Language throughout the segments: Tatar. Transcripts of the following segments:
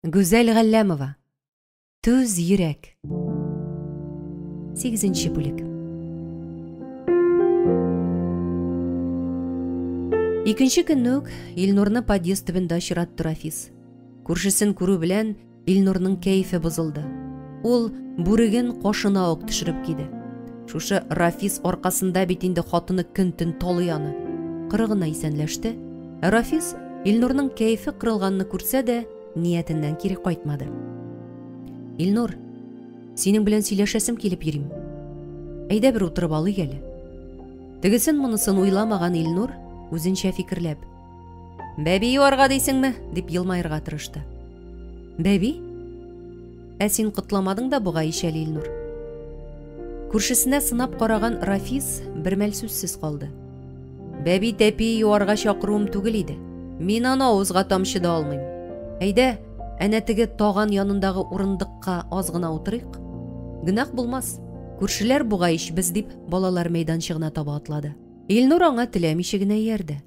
Гүзәл Галләмова. Түз йөрәк. 8 бүлек. Икенче көнне үк Илнурны подъезд төбендә очратты Рафис. Күршесен күрү белән Илнурның кәефе бозылды. Ул бүреген кашына ук төшереп киде. Шушы Рафис аркасында бит инде хатыны көн-төн талый аны. Коры гына исәнләште. Ә Рафис Илнурның кәефе кырылганны күрсә дә, ниятеннән кире кайтмады. Илнур, синең белән сөйләшәсем килеп йөрим. Әйдә бер утырып алыйк әле. Тегесен монысын уйламаган Илнур үзенчә фикерләп, Бәби юарга дисеңме? дип елмаерга тырышты. Бәби? Ә син котламадың да бугай ич әле, Илнур. Күршесенә сынап караган Рафис бер мәл сүзсез калды. Бәби тәпи юарга чакыруым түгел иде. Мин аны авызга тамчы да алмыйм. Әйдә, әнә теге таган янындагы урындыкка аз гына утырыйк. Гөнаһ булмас. Күршеләр бугай ич без дип балалар мәйданчыгына таба атлады. Илнур аңа теләмичә генә иярде.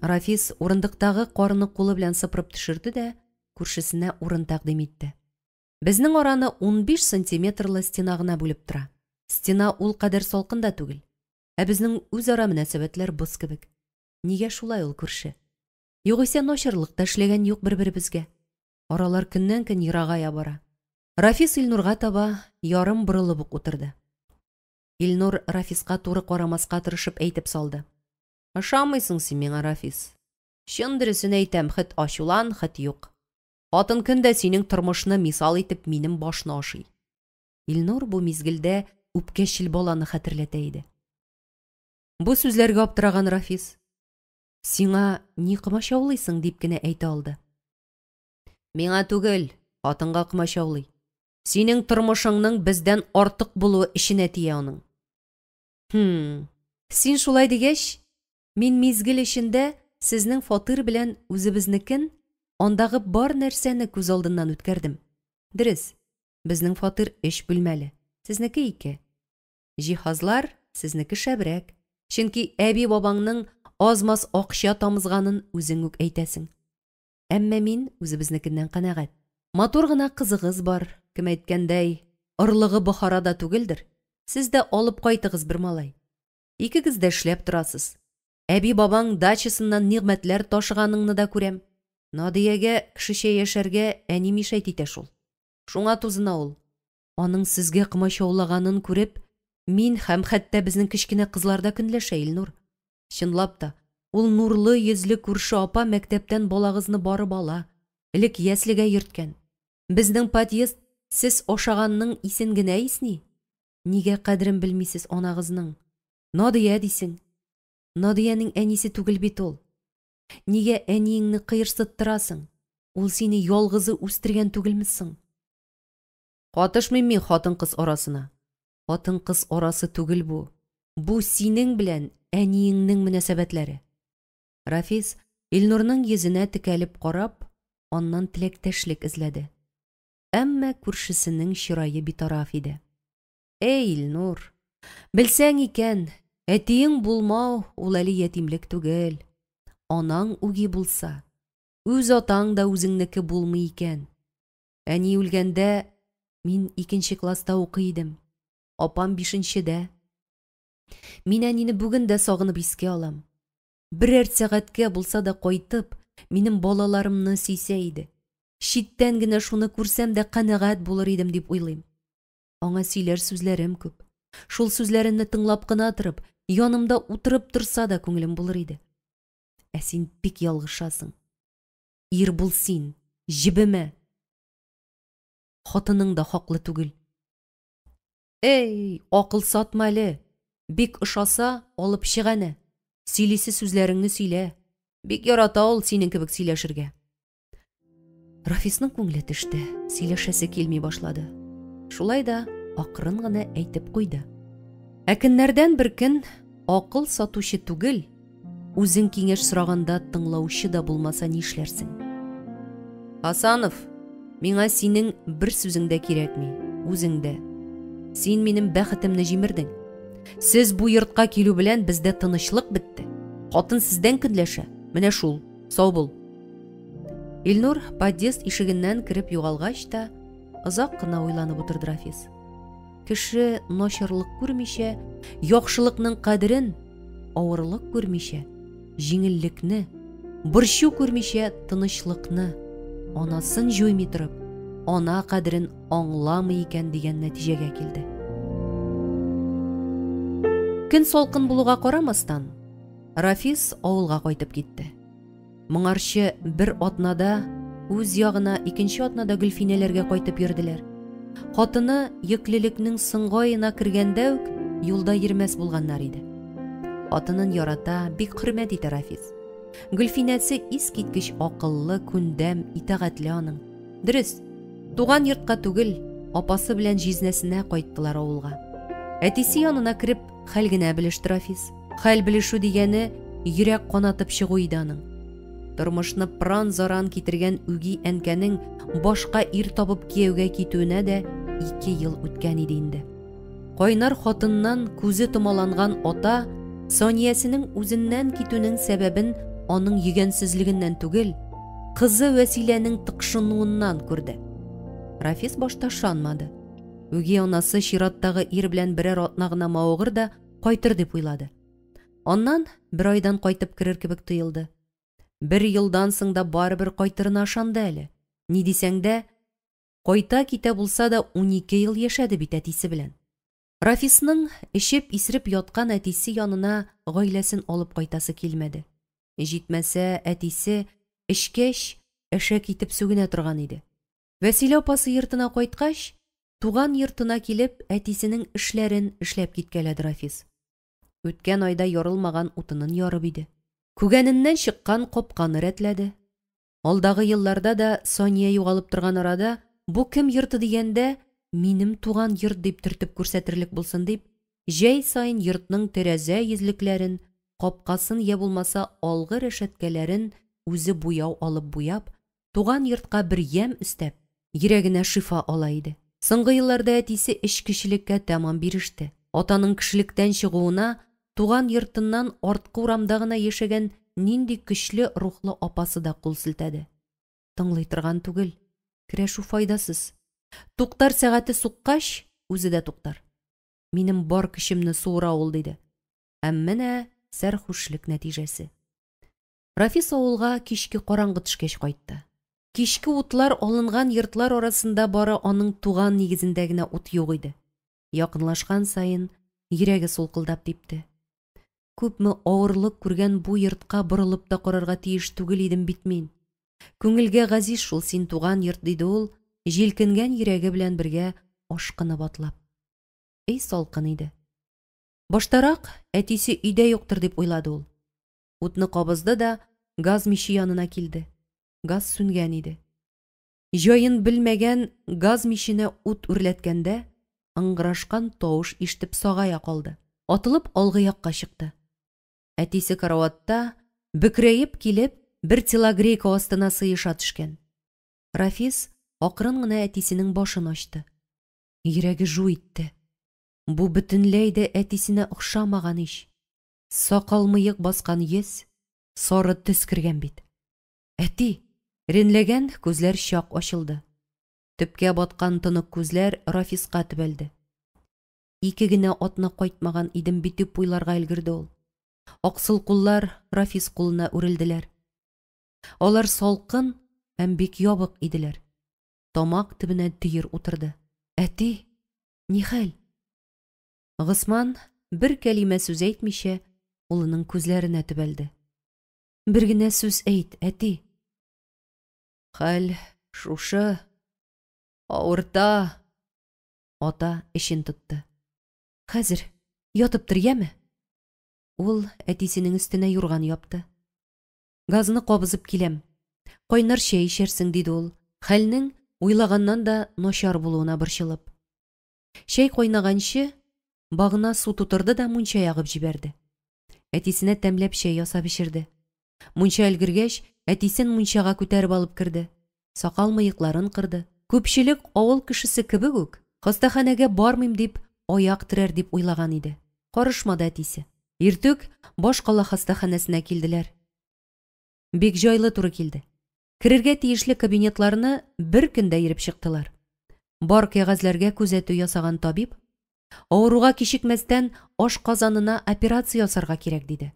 Рафис урындыктагы карны кулы белән сыпырып төшерде дә күршесенә урын тәкъдим итте. Безнең араны 15 сантиметрлы стена гына бүлеп тора. Стена ул кадәр салкын да түгел. Ә безнең үзара мөнәсәбәтләр боз кебек. Нигә шулай ул, күрше? Югыйсә начарлык та эшләгән юк бер-беребезгә. Аралар көннән-көн ерагая бара. Рафис Илнурга таба ярым борылып ук утырды. Илнур Рафиска туры карамаска тырышып әйтеп салды. Ышанмыйсың син миңа, Рафис. Чын дөресен әйтәм, хет ачулан, хет юк. Хатын көн дә синең тормышны мисал итеп минем башны ашый. Илнур бу мизгелдә үпкәчел баланы хәтерләтә иде. Бу сүзләргә аптыраган Рафис, Сиңа ни комачаулыйсың, дип кенә әйтә алды. Миңа түгел, хатынга комачаулый. Синең тормышыңның бездән артык булуы эченә тия аның. Хм, син шулай дигәч, мин мизгел эчендә сезнең фатир белән үзебезнекен, андагы бар нәрсәне күз алдыннан үткәрдем. Дөрес, Безнең фатир өч бүлмәле, сезнеке ике. Җиһазлар сезнеке шәбрәк, чөнки әби-бабаңның аз-маз акча тамызганын үзең үк әйтәсең. Әмма мин үзебезнекеннән канәгать. Матур гына кызыгыз бар, кем әйткәндәй, орлыгы Бохарада түгелдер, сез дә алып кайтыгыз бер малай. Икегез дә эшләп торасыз. Әби-бабаң дачасыннан нигъмәтләр ташыганыңны да күрәм. Надиягә кешечә яшәргә әни мишәйт итә шул. Шуңа тузына ул. Аның сезгә комачаулаганын күреп, мин һәм хәтта безнең кечкенә кызлар да көнләшә, Илнур. Чынлап та, ул нурлы йөзле күрше апа мәктәптән балагызны барып ала, элек яслегә йөрткән. Безнең подъезд сез ашаганның исен генә исни. Нигә кадерен белмисез анагызның? Надия дисең. Надиянең әнисе түгел бит ул. Нигә әниеңне кыерсыттырасың? Ул сине ялгызы үстергән түгелме соң? Катышмыйм мин хатын-кыз арасына. Хатын-кыз арасы түгел бу. Бу синең белән әниеңнең мөнәсәбәтләре. Рафис, Илнурның йөзенә текәлеп карап, аннан теләктәшлек эзләде. Әмма күршесенең чырае битараф иде. Эй, Илнур, белсәң икән, әтиең булмау ул әле ятимлек түгел. Анаң үги булса, үз атаң да үзеңнеке булмый икән. Әни үлгәндә мин икенче класста укый идем. Апам бишенчедә. Мин әнине бүген дә сагынып искә алам. Берәр сәгатькә булса да кайтып, минем балаларымны сөйсә иде. Читтән генә шуны күрсәм дә канәгать булыр идем дип уйлыйм. Аңа сөйләр сүзләрем күп. Шул сүзләремне тыңлап кына торып, янымда утырып торса да күңелем булыр иде. Ә син бик ялгышасың. Ир бул син, җебемә. Хатының да хаклы түгел. Эй, акыл сатма әле. Бик ошаса, алып чык әнә. Сөйлисе сүзләреңне сөйлә. Бик ярата ул синең кебек сөйләшергә. Рафисның күңеле төште, сөйләшәсе килми башлады. Шулай да акрын гына әйтеп куйды. Ә көннәрдән бер көн акыл сатучы түгел, үзең киңәш сораганда тыңлаучы да булмаса нишләрсең? Хасанов, миңа синең бер сүзең дә кирәкми, үзең дә. Син минем бәхетемне җимердең. Сез бу йортка килү белән бездә тынычлык бетте. Хатын сездән көнләшә. Менә шул. Сау бул. Илнур подъезд ишегеннән кереп югалгач та, озак кына уйланып утырды Рафис. Кеше начарлык күрмичә, яхшылыкның кадерен, авырлык күрмичә, җиңеллекне, борчу күрмичә тынычлыкны, анасын җуймый торып, ана кадерен аңламый икән дигән нәтиҗәгә килде. Көн салкын булуга карамастан, Рафис авылга кайтып китте. Моңарчы бер атнада үз ягына, икенче атнада Гөлфинәләргә кайтып йөрделәр. Хатыны йөклелекнең соңгы аена кергәндә үк юлда йөрмәс булганнар иде. Хатынын ярата, бик хөрмәт итә Рафис. Гөлфинәсе искиткеч акыллы, күндәм, итагатьле аның. Дөрес, туган йортка түгел, апасы белән җизнәсенә кайттылар авылга. Әтисе янына кереп хәл генә белеште Рафис. Хәл белешү дигәне йөрәк канатып чыгу иде аның. Тормышны пыран-заран китергән үги әнкәнең башка ир табып кияүгә китүенә дә ике ел үткән иде инде. Кайнар хатыннан күзе томаланган ата Саниясенең үзеннән китүнең сәбәбен аның йөгәнсезлегеннән түгел, кызы Вәсиләнең тыкшынуыннан күрде. Рафис башта ышанмады. Үги анасы чираттагы ир белән берәр атна гына мавыгыр да кайтыр дип уйлады. Аннан бер айдан кайтып керер кебек тоелды. Бер елдан соң да барыбер кайтырына ышанды әле. Ни дисәң дә, кайта-китә булса да 12 ел яшәде бит әтисе белән. Рафисның эчеп-исереп яткан әтисе янына гаиләсен алып кайтасы килмәде. Җитмәсә, әтисе, эчкәч, әшәке итеп сүгенә торган иде. Вәсилә апасы йортына кайткач, туган йортына килеп, әтисенең эшләрен эшләп киткәләде Рафис. Үткән айда ярылмаган утынын ярып иде. Күгәненнән чыккан капканы рәтләде. Алдагы елларда да Сания югалып торган арада, бу кем йорты дигәндә, минем туган йорт дип төртеп күрсәтерлек булсын дип, җәй саен йортның тәрәзә йөзлекләрен, капкасын йә булмаса алгы рәшәткәләрен үзе буяу алып буяп, туган йортка бер ямь өстәп, йөрәгенә шифа ала иде. Соңгы елларда әтисе эчкечелеккә тәмам биреште. Атаның кешелектән чыгуына туган йортыннан арткы урамда гына яшәгән нинди көчле рухлы апасы да кул селтәде. Тыңлый торган түгел, көрәшү файдасыз. Туктар сәгате суккач, үзе дә туктар. Минем бар көчемне суыра ул, диде. Һәм менә сәрхушлек нәтиҗәсе. Рафис авылга кичке караңгы төшкәч кайтты. Кичке утлар алынган йортлар арасында бары аның туган нигезендә генә ут юк иде. Якынлашкан саен йөрәге сулкылдап типте. Күпме авырлык күргән бу йортка борылып та карарга тиеш түгел идем бит мин. Күңелгә газиз шул син туган йорт, диде ул, җилкенгән йөрәге белән бергә ашкынып атлап. Өй салкын иде. Баштарак әтисе өйдә юктыр дип уйлады ул. Утны кабызды да газ миче янына килде. Газ сүнгән иде. Җаен белмәгән газ миченә ут үрләткәндә, ыңгырашкан тавыш ишетеп сагая калды. Атылып алгы якка чыкты. Әтисе караватта, бөкрәеп килеп, бер телогрейка астына сыеша төшкән. Рафис акрын гына әтисенең башын ачты. Йөрәге жу итте. Бу бөтенләй дә әтисенә охшамаган ич. Сакал-мыек баскан йөз, сары төс кергән бит. Әти! Эренләгән күзләр чак ачылды. Төпкә баткан тонык күзләр Рафиска төбәлде. Ике генә атна кайтмаган идем бит дип уйларга өлгерде ул. Аксыл куллар Рафис кулына үрелделәр. Алар салкын һәм бик ябык иделәр. Тамак төбенә төер утырды. Әти, нихәл? Госман, бер кәлимә сүз әйтмичә, улының күзләренә төбәлде. Бер генә сүз әйт, әти. Хәл шушы. Авырта. Ата эчен тотты. Хәзер ятып тор, яме? Ул әтисенең өстенә юрган япты. Газны кабызып киләм. Кайнар чәй эчәрсең, диде ул, хәлнең уйлаганнан да начар булуына борчылып. Чәй кайнаганчы, багына су тутырды да мунча ягып җибәрде. Әтисенә тәмләп чәй ясап эчерде. Мунча өлгергәч, әтисен мунчага күтәреп алып керде. Сакал-мыекларын кырды. Күпчелек авыл кешесе кебек үк, хастаханәгә бармыйм дип, аяк терәр дип уйлаган иде. Карышмады әтисе. Иртүк башкала хастаханәсенә килделәр. Бик җайлы туры килде. Керергә тиешле кабинетларны бер көндә йөреп чыктылар. Бар кәгазьләргә күзәтү ясаган табиб, авыруга кичекмәстән ашказанына операция ясарга кирәк, диде.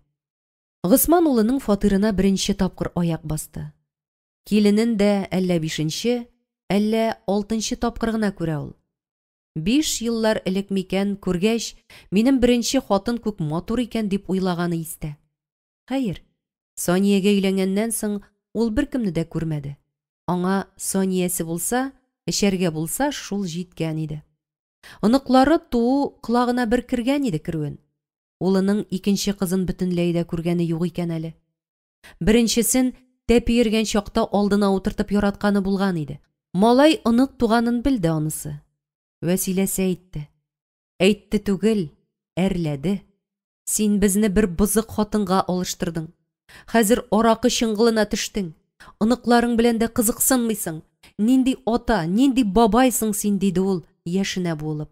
Госман улының фатирына беренче тапкыр аяк басты. Киленен дә әллә бишенче, әллә алтынчы тапкыр гына күрә ул. 5 еллар элек микән күргәч, минем беренче хатын күк матур икән дип уйлаганы истә. Хәер, Саниягә өйләнгәннән соң ул беркемне дә күрмәде. Аңа Саниясе булса, эчәргә булса, шул җиткән иде. Оныклары туу колагына бер кергән иде керүен. Улының икенче кызын бөтенләй дә күргәне юк икән әле. Беренчесен тәпи йөргән чакта алдына утыртып яратканы булган иде. Малай онык туганын белде анысы. Вәсиләсе әйтте. Әйтте түгел, әрләде. Син безне бер бозык хатынга алыштырдың. Хәзер аракы чыңгылына төштең. Оныкларың белән дә кызыксынмыйсың. Нинди ата, нинди бабайсың син, диде ул, яшенә буылып.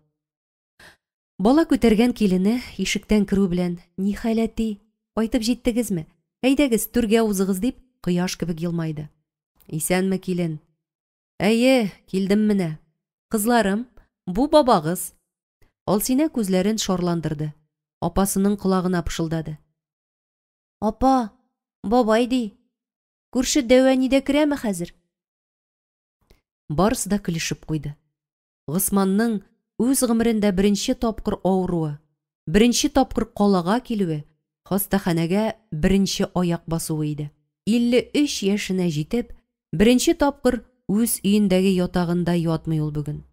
Бала күтәргән килене ишектән керү белән, "Ни хәл, әти? Кайтып җиттегезме? Әйдәгез, түргә узыгыз", дип, кояш кебек елмайды. Исәнме, килен? Әйе, килдем менә. Кызларым, бу бабагыз. Алсинә күзләрен шарландырды. Апасының колагына пышылдады. Апа, бабай ди. Күрше дәү әни дә керәме хәзер? Барысы да көлешеп куйды. Госманның үз гомерендә беренче тапкыр авыруы, беренче тапкыр калага килүе, хастаханәгә беренче аяк басуы иде. 53 яшенә җитеп, беренче тапкыр үз өендәге ятагында ятмый ул бүген.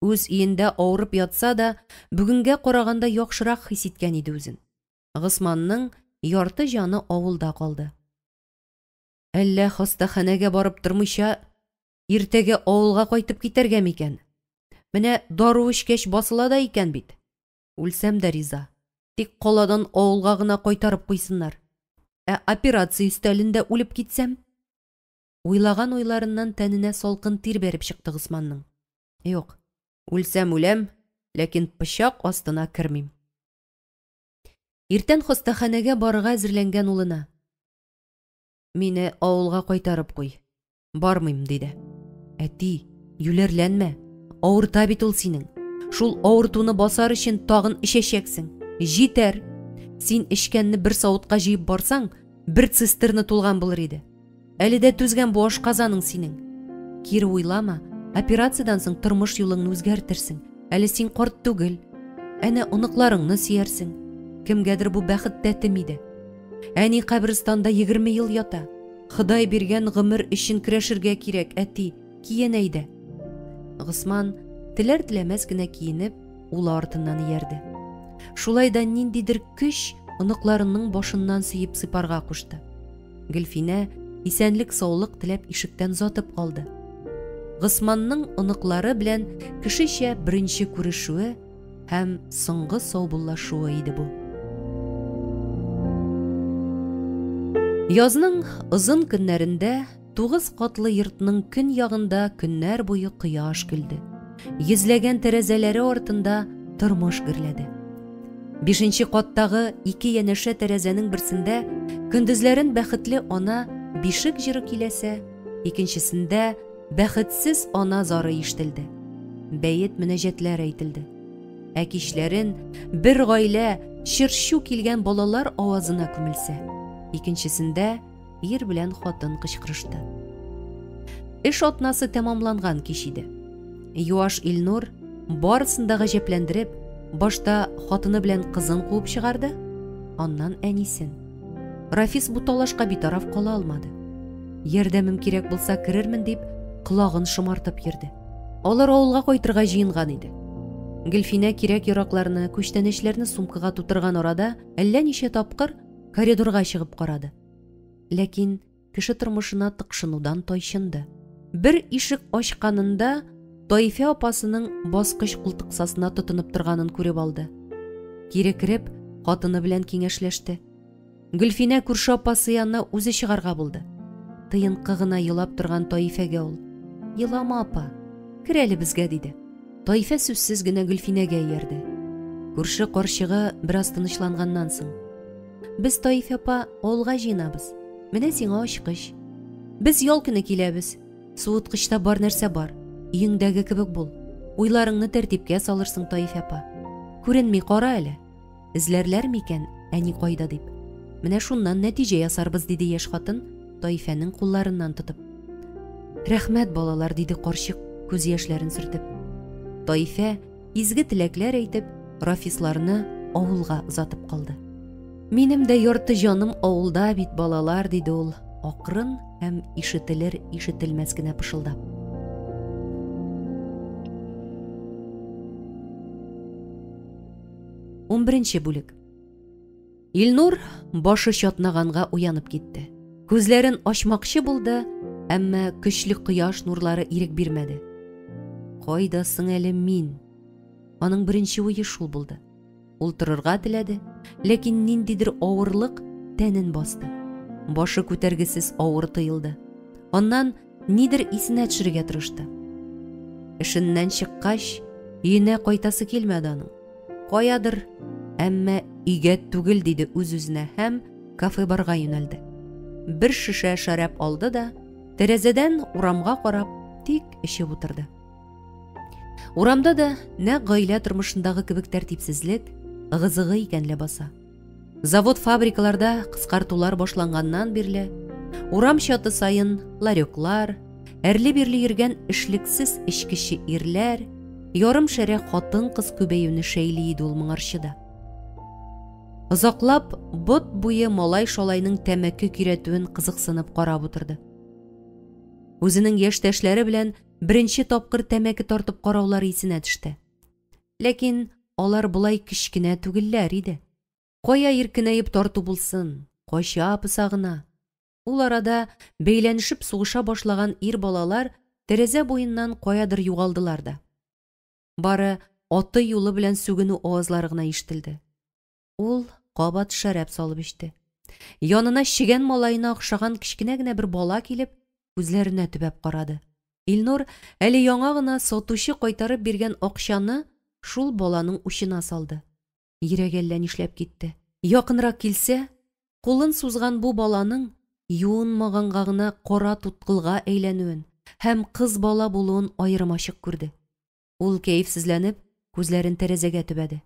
Үз өендә авырып ятса да, бүгенгә караганда яхшырак хис иткән иде үзен. Госманның ярты җаны авылда калды. Әллә хастаханәгә барып тормыйча, иртәгә авылга кайтып китәргә микән? Менә дару эчкәч басыла да икән бит. Үлсәм дә риза. Тик каладан авылга гына кайтарып куйсыннар. Ә операция өстәлендә үлеп китсәм? Уйлаган уйларыннан тәненә салкын тир бәреп чыкты Госманның. Юк, үлсәм үләм, ләкин пычак астына кермим. Иртән хастаханәгә барырга әзерләнгән улына: "Мине авылга кайтарып куй. Бармыйм", диде. Әти, юләрләнмә. Авырта бит ул синең. Шул авыртуны басар өчен тагын эчәчәксең. Җитәр. Син эчкәнне бер савытка җыеп барсаң, бер цистерна тулган булыр иде. Әле дә түзгән бу ашказаның синең. Кире уйлама, операциядән соң тормыш юлыңны үзгәртерсең. Әле син карт түгел. Әнә оныкларыңны сөярсең. Кемгәдер бу бәхет тәтеми дә. Әни каберстанда 20 ел ята. Ходай биргән гомер өчен көрәшергә кирәк, әти, киен әйдә. Госман теләр-теләмәс кенә киенеп, улы артыннан иярде. Шулай да ниндидер көч оныкларының башыннан сөеп сыйпарга кушты. Гөлфинә исәнлек-саулык теләп ишектән озатып калды. Госманның оныклары белән кешечә беренче күрешүе һәм соңгы саубуллашуы иде бу. Язның озын көннәрендә 9 катлы йортның көн ягында көннәр буе кояш көлде. Йөзләгән тәрәзәләре артында тормыш гөрләде. 5 каттагы ике янәшә тәрәзәнең берсендә көндезләрен бәхетле ана бишек җыры киләсә, икенчесендә бәхетсез ана зары ишетелде. Бәет мөнәҗәтләр әйтелде. Ә кичләрен бер гаилә чыр-чу килгән балалар авазына күмелсә, икенчесендә ир белән хатын кычкырышты. Эш атнасы тәмамланган кич иде. Юаш Илнур барысын да гаҗәпләндереп, башта хатыны белән кызын куып чыгарды, аннан әнисен. Рафис бу талашка битараф кала алмады. Ярдәмем кирәк булса керермен дип, колагын шомартып йөрде. Алар авылга кайтырга җыенган иде. Гөлфинә кирәк-яракларны, күчтәнәчләрне сумкага тутырган арада әллә ничә тапкыр коридорга чыгып карады. Ләкин кеше тормышына тыкшынудан тайчынды. Бер ишек ачканында Таифә апасының баскыч култыксасына тотынып торганын күреп алды. Кире кереп, хатыны белән киңәшләште. Гөлфинә күрше апасы янына үзе чыгарга булды. Тыенкы гына елап торган Таифәгә ул: "Елама, апа, кер әле безгә", диде. Таифә сүзсез генә Гөлфинәгә иярде. Күрше карчыгы бераз тынычланганнан соң: "Без, Таифә апа, авылга җыенабыз. Менә сиңа ачкыч. Без ял көне киләбез. Суыткычта бар нәрсә бар. Өеңдәге кебек бул. Уйларыңны тәртипкә салырсың, Таифә апа. Күренми кара әле. Эзләрләр микән, әни кайда дип. Менә шуннан нәтиҗә ясарбыз, диде яшь хатын, Таифәнең кулларыннан тотып. Рәхмәт, балалар, диде карчык, күз яшьләрен сөртеп. Таифә изге теләкләр әйтеп, Рафисларны авылга озатып калды. Минем дә ярты җаным авылда бит, балалар, диде ул, акрын һәм ишетелер ишетелмәс кенә пышылдап. Унберенче бүлек. Илнур башы чатнаганга уянып китте. Күзләрен ачмакчы булды, әмма көчле кояш нурлары ирек бирмәде. Кайда соң әле мин? Аның беренче уе шул булды. Ул торырга теләде, ләкин ниндидер авырлык тәнен басты. Башы күтәргесез авыр тоелды. Аннан нидер исенә төшерергә тырышты. Эшеннән чыккач, өенә кайтасы килмәде аның. Каядыр, әмма өйгә түгел, диде үз-үзенә һәм кафе-барга юнәлде. Бер шешә шәраб алды да, тәрәзәдән урамга карап, тик эчеп утырды. Урамда да нәкъ гаилә тормышындагы кебек тәртипсезлек, ыгы-зыгы икән ләбаса. Завод-фабрикаларда кыскартулар башланганнан бирле, урам чаты саен лареклар, әрле-бирле йөргән эшлексез эчкече ирләр, ярым шәрә хатын-кыз күбәюне шәйли иде ул моңарчы да. Озаклап бот буе малай-шалайның тәмәке көйрәтүен кызыксынып карап утырды. Үзенең яшьтәшләре белән беренче тапкыр тәмәке тартып караулары исенә төште. Ләкин алар болай кечкенә түгелләр иде. Кая иркенәеп тарту булсын, кача пыса гына. Ул арада бәйләнешеп сугыша башлаган ир балалар тәрәзә буеннан каядыр югалдылар да. Бары аты юлы белән сүгенү авазлары гына ишетелде. Ул кабат шәраб салып эчте. Янына чегән малаена охшаган кечкенә генә бер бала килеп, күзләренә төбәп карады. Илнур әле яңа гына сатучы кайтарып биргән акчаны шул баланың учына салды. Йөрәге әллә нишләп китте. Якынрак килсә, кулын сузган бу баланың юынмаганга гына кара туткылга әйләнүен һәм кыз бала булуын аерым-ачык күрде. Ул кәефсезләнеп, күзләрен тәрәзәгә төбәде.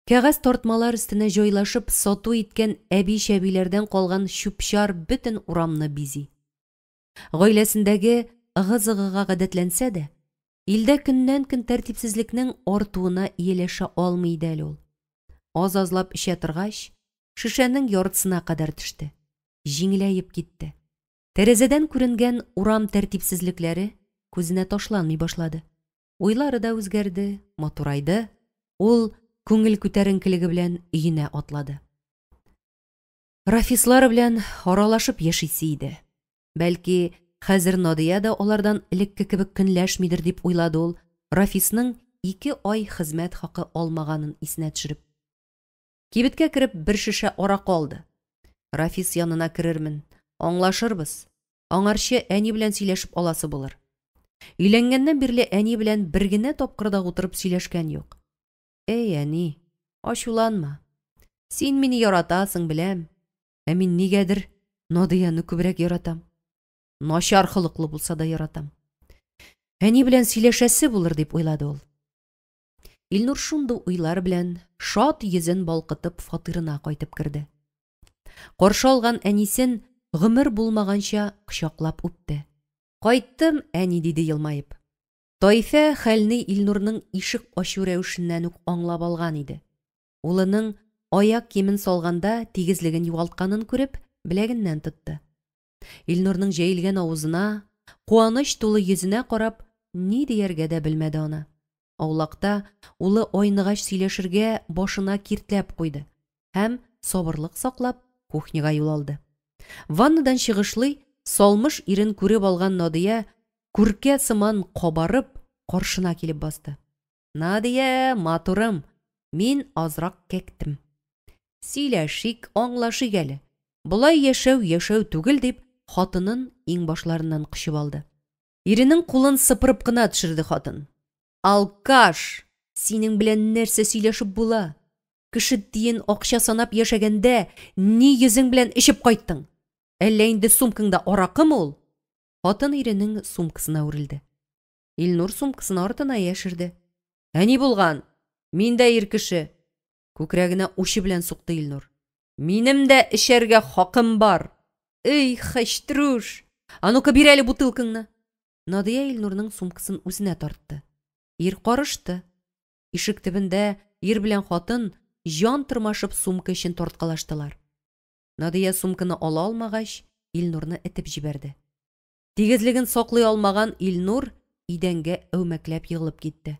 Кәгазь тартмалар өстенә җайлашып сату иткән әби-чәбиләрдән калган чүп-чар бөтен урамны бизи. Гаиләсендәге ыгы-зыгыга гадәтләнсә дә, илдә көннән-көн тәртипсезлекнең артуына ияләшә алмый иде әле ул. Аз-азлап эчә торгач, шешәнең яртысына кадәр төште. Җиңеләеп китте. Тәрәзәдән күренгән урам тәртипсезлекләре күзенә ташланмый башлады. Уйлары да үзгәрде, матурайды. Ул күңел күтәренкелеге белән өенә атлады. Рафислар белән аралашып яшисе иде. Бәлки, хәзер Надия дә алардан элекке кебек көнләшмидер дип уйлады ул, Рафисның ике ай хезмәт хакы алмаганын исенә төшереп. Кибеткә кереп бер шешә аракы алды. Рафис янына керермен, аңлашырбыз. Аңарчы әни белән сөйләшеп аласы булыр. Өйләнгәннән бирле әни белән бер генә тапкыр да утырып сөйләшкән юк. Эй, әни, ачуланма. Син мине яратасың, беләм. Ә мин нигәдер Надияны күбрәк яратам. Начар холыклы булса да яратам. Әни белән сөйләшәсе булыр дип уйлады ул. Илнур шундый уйлар белән шат йөзен балкытып фатирына кайтып керде. Каршы алган әнисен гомер булмаганча кочаклап үпте. Кайттым, әни, диде елмаеп. Таифә хәлне Илнурның ишек ачу рәвешеннән үк аңлап алган иде. Улының аяк киемен салганда тигезлеген югалтканын күреп, беләгеннән тотты. Илнурның җәелгән авызына, куаныч тулы йөзенә карап, ни дияргә дә белмәде ана. Аулакта улы айныгач сөйләшергә башына киртләп куйды һәм, сабырлык саклап, кухняга юл алды. Ваннадан чыгышлый, салмыш ирен күреп алган Надия, күркә сыман кабарып, каршына килеп басты. Надия, матурым, мин азрак кәктем. Сөйләшик, аңлашыйк әле. Болай яшәү яшәү түгел, дип, хатынын иңбашларыннан кочып алды. Иренең кулын сыпырып кына төшерде хатын. Алкаш! Синең белән нәрсә сөйләшеп була? Кеше тиен акча санап яшәгәндә, ни йөзең белән эчеп кайттың? Әллә инде сумкаңда аракымы ул? Хатын иренең сумкасына үрелде. Илнур сумкасын артына яшерде. Ә ни булган? Мин дә ир кеше. Күкрәгенә учы белән сукты Илнур. Минем дә эчәргә хакым бар. Эй, хәчтрүш! А ну-ка бир әле бутылкаңны. Надия Илнурның сумкасын үзенә тартты. Ир карышты. Ишек төбендә ир белән хатын җан тырмашып сумка өчен тарткалаштылар. Надия сумканы ала алмагач, Илнурны этеп җибәрде. Тигезлеген саклый алмаган Илнур идәнгә әүмәкләп егылып китте.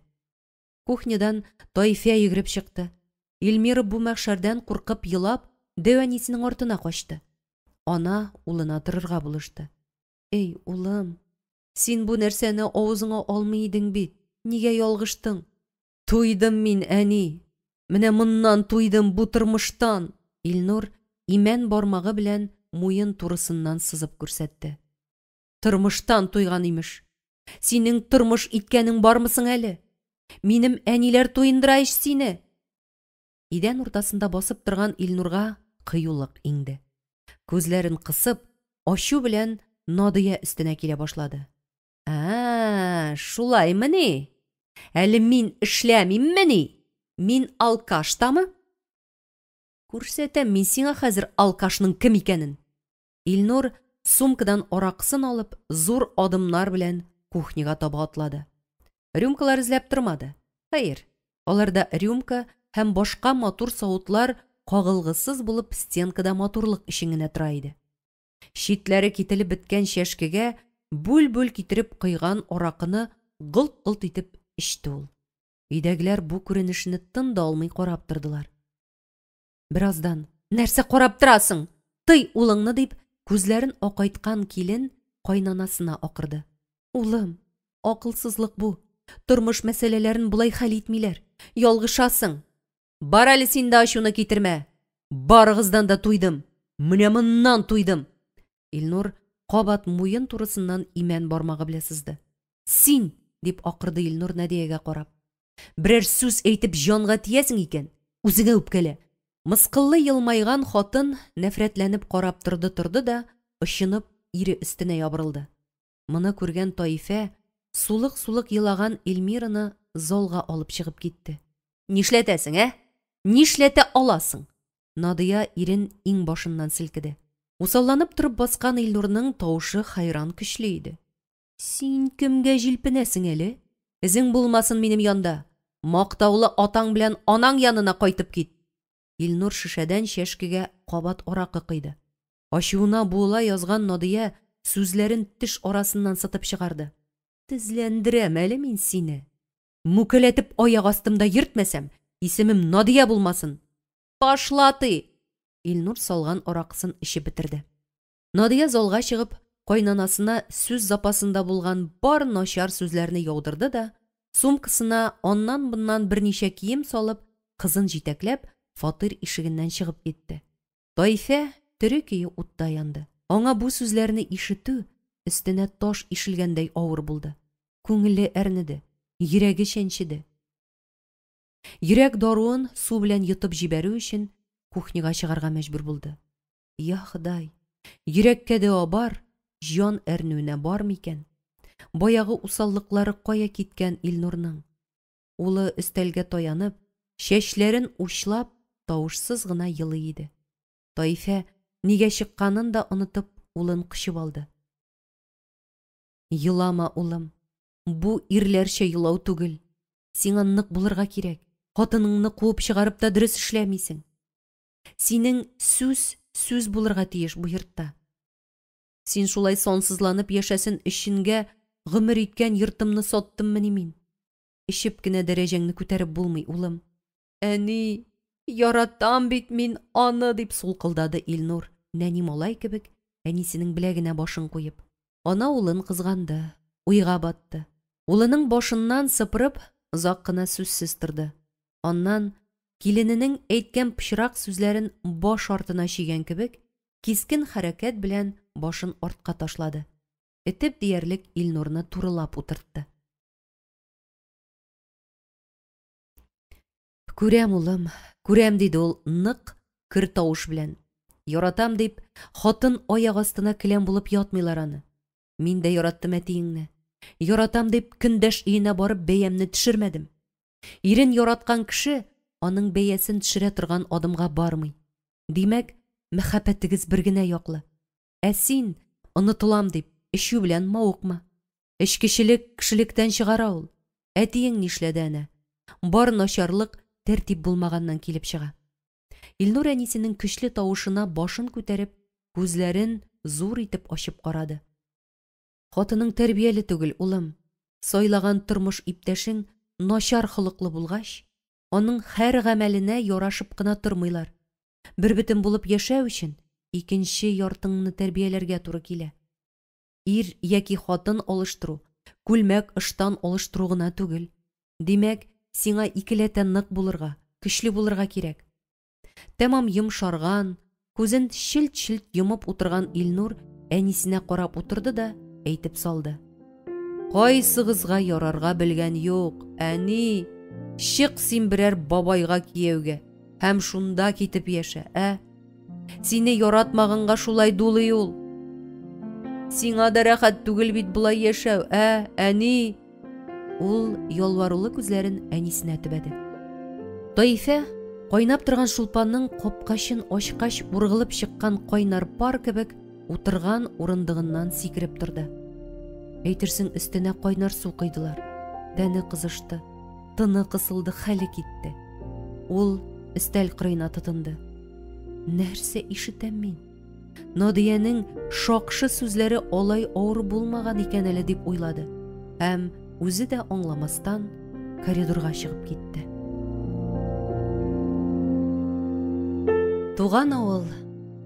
Кухнядан Таифә йөгереп чыкты. Эльмира бу мәхшәрдән куркып елап, дәү әнисенең артына качты. Ана улына торырга булышты. Эй, улым, син бу нәрсәне авызыңа алмый идең бит. Нигә ялгыштың? Туйдым мин, әни. Менә моннан туйдым, бу тормыштан. Илнур имән бармагы белән муен турысыннан сызып күрсәтте. Тормыштан туйган, имеш. Синең тормыш иткәнең бармы соң әле? Минем әниләр туендыра ич сине. Идән уртасында басып торган Илнурга кыюлык иңде. Күзләрен кысып, ачу белән Надия өстенә килә башлады. Ә, шулаймыни? Әле мин эшләмиммени? Мин алкаш тамы? Күрсәтәм мин сиңа хәзер алкашның кем икәнен. Илнур сумкадан аракысын алып, зур адымнар белән кухняга таба атлады. Рюмкалар эзләп тормады. Хәер, аларда рюмка һәм башка матур савытлар кагылгысыз булып стенкада матурлык өчен генә тора иде. Читләре кителеп беткән чәшкегә бүл-бүл китереп койган аракыны голт-голт итеп эчте ул. Өйдәгеләр бу күренешне тын да алмый карап тордылар. Бераздан, Нәрсә карап торасың? Тый улыңны, дип, күзләрен акайткан килен кайнанасына акырды. Улым, акылсызлык бу. Тормыш мәсьәләләрен болай хәл итмиләр. Ялгышасың. Бар әле син дә ачуны китермә. Барыгыздан да туйдым. Менә моннан туйдым. Илнур кабат муен турысыннан имән бармагы белән сызды. Син, дип акырды Илнур Надиягә карап. Берәр сүз әйтеп җанга тиясең икән, үзеңә үпкәлә. Мыскыллы елмайган хатын нәфрәтләнеп карап торды-торды да, очынып, ире өстенә ябырылды. Моны күргән Таифә сулык-сулык елаган Эльмираны залга алып чыгып китте. Нишләтәсең, ә? Нишләтә аласың? Надия ирен иңбашыннан селкеде. Усалланып торып баскан Илнурның тавышы хәйран көчле иде. Син кемгә җилпенәсең әле? Эзең булмасын минем янда. Мактаулы атаң белән анаң янына кайтып кит. Илнур шешәдән чәшкегә кабат аракы койды. Ачуына буыла язган Надия сүзләрен теш арасыннан сытып чыгарды. Тезләндерәм әле мин сине. Мүкәләтеп аяк астымда йөртмәсәм, исемем Надия булмасын. Пошла ты! Илнур салган аракысын эчеп бетерде. Надия залга чыгып, кайнанасына сүз запасында булган бар начар сүзләрне яудырды да, сумкасына аннан-моннан берничә кием салып, кызын җитәкләп, фатир ишегеннән чыгып китте. Таифә тере көе утта янды. Аңа бу сүзләрне ишетү өстенә таш ишелгәндәй авыр булды. Күңеле әрнеде, йөрәге чәнчеде. Йөрәк даруын су белән йотып җибәрү өчен кухняга чыгарга мәҗбүр булды. Я Ходай, йөрәккә дәва бар, җан әрнүенә бар микән? Баягы усаллыклары кая киткән Илнурның? Улы өстәлгә таянып, чәчләрен учлап, тавышсыз гына елый иде. Таифә, нигә чыкканын да онытып, улын кочып алды. Елама, улым. Бу ирләрчә елау түгел. Сиңа нык булырга кирәк. Хатыныңны куып чыгарып та дөрес эшләмисең. Синең сүз сүз булырга тиеш бу йортта. Син шулай сансызланып яшәсен өченгә гомер иткән йортымны саттыммыни мин? Эчеп кенә дәрәҗәңне күтәреп булмый, улым. Әни, яратам бит мин аны, дип сулкылдады Илнур, нәни малай кебек, әнисенең беләгенә башын куеп. Ана улын кызганды, уйга батты. Улының башыннан сыпырып, озак кына сүзсез торды. Аннан, килененең әйткән пычрак сүзләрен баш артына чөйгән кебек, кискен хәрәкәт белән башын артка ташлады. Этеп диярлек Илнурны турылап утыртты. Күрәм, улым, күрәм, диде ул нык, көр тавыш белән. Яратам дип, хатын аяк астына келәм булып ятмыйлар аны. Мин дә яраттым әтиеңне. Яратам дип көндәш өенә барып бәямне төшермәдем. Ирен яраткан кеше аның бәясен төшерә торган адымга бармый. Димәк, мәхәббәтегез бер генә яклы. Ә син, онытылам дип, эчү белән мавыкма. Эчкечелек кешелектән чыгара ул. Әтиең нишләде әнә? Бар начарлык тәртип булмаганнан килеп чыга. Илнур әнисенең көчле тавышына башын күтәреп, күзләрен зур итеп ачып карады. Хатының тәрбияле түгел, улым. Сайлаган тормыш иптәшең начар холыклы булгач, аның һәр гамәленә ярашып кына тормыйлар. Бербөтен булып яшәү өчен икенче яртыңны тәрбияләргә туры килә. Ир яки хатын алыштыру, күлмәк-ыштан алыштыру гына түгел. Димәк, сиңа икеләтә нык булырга, көчле булырга кирәк. Тәмам йомшарган, күзен челт-челт йомып утырган Илнур әнисенә карап утырды да әйтеп салды. Кайсыгызга ярарга белгән юк, әни! Чык син берәр бабайга кияүгә һәм шунда китеп яшә, ә? Сине яратмаганга шулай дулый ул. Сиңа да рәхәт түгел бит болай яшәү, ә, әни? Ул ялварулы күзләрен әнисенә төбәде. Таифә, кайнап торган шулпаның капкачын ачкач ургылып чыккан кайнар пар кебек, утырган урындыгыннан сикереп торды. Әйтерсең өстенә кайнар су койдылар. Тәне кызышты, тыны кысылды, хәле китте. Ул өстәл кырыена тотынды. Нәрсә ишетәм мин? Надиянең шакшы сүзләре алай авыр булмаган икән әле дип уйлады һәм үзе дә аңламастан коридорга чыгып китте. Туган авыл,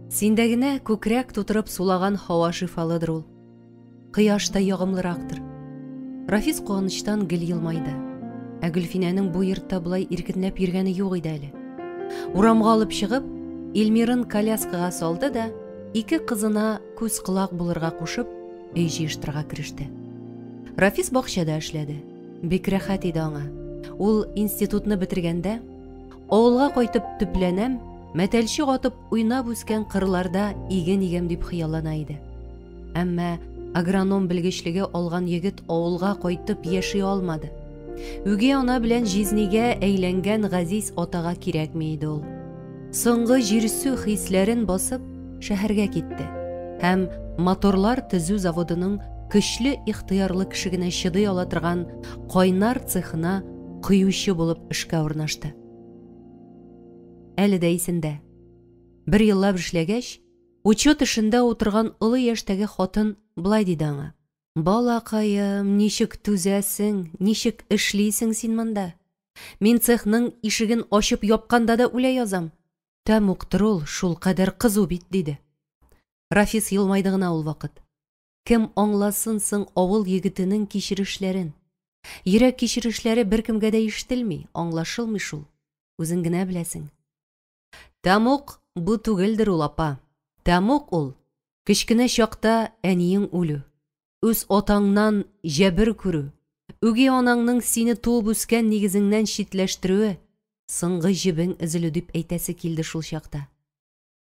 синдә генә күкрәк тутырып сулаган һава шифалыдыр ул. Кояш та ягымлырактыр. Рафис куанычтан гел елмайды. Ә Гөлфинәнең бу йортта болай иркенләп йөргәне юк иде әле. Урамга алып чыгып, Илмирын коляскага салды да, ике кызына күз-колак булырга кушып, өй җыештырырга кереште. Рафис бакчада эшләде. Бик рәхәт иде аңа. Ул институтны бетергәндә, авылга кайтып төпләнәм, мәтәлчек атып уйнап үскән кырларда иген игәм дип хыяллана иде. Әмма агроном белгечлеге алган егет авылга кайтып яши алмады. Үги ана белән җизнигә әйләнгән газиз атага кирәкми иде ул. Соңгы җирсү хисләрен басып, шәһәргә китте. Һәм моторлар төзү заводының көчле ихтыярлы кеше генә чыдый ала торган кайнар цехына коючы булып эшкә урнашты. Әле дә исендә. Бер еллап эшләгәч, Учет эшендә утырган олы яшьтәге хатын болай диде аңа. Балакаем, ничек түзәсең, ничек эшлисең син монда? Мин цехның ишеген ачып япканда да үлә язам. Тәмуктыр ул, шулкадәр кызу бит, диде. Рафис елмайды гына ул вакыт. Кем аңласын соң авыл егетенең кичерешләрен? Йөрәк кичерешләре беркемгә дә ишетелми, аңлашылмый шул. Үзең генә беләсең. Тәмуг бу түгелдер ул, апа. Тәмуг ул, кечкенә чакта әниең үлү, үз атаңнан җәбер күрү, үги анаңның сине туып үскән нигезеңнән читләштерүе, соңгы җебең өзелү дип әйтәсе килде шул чакта.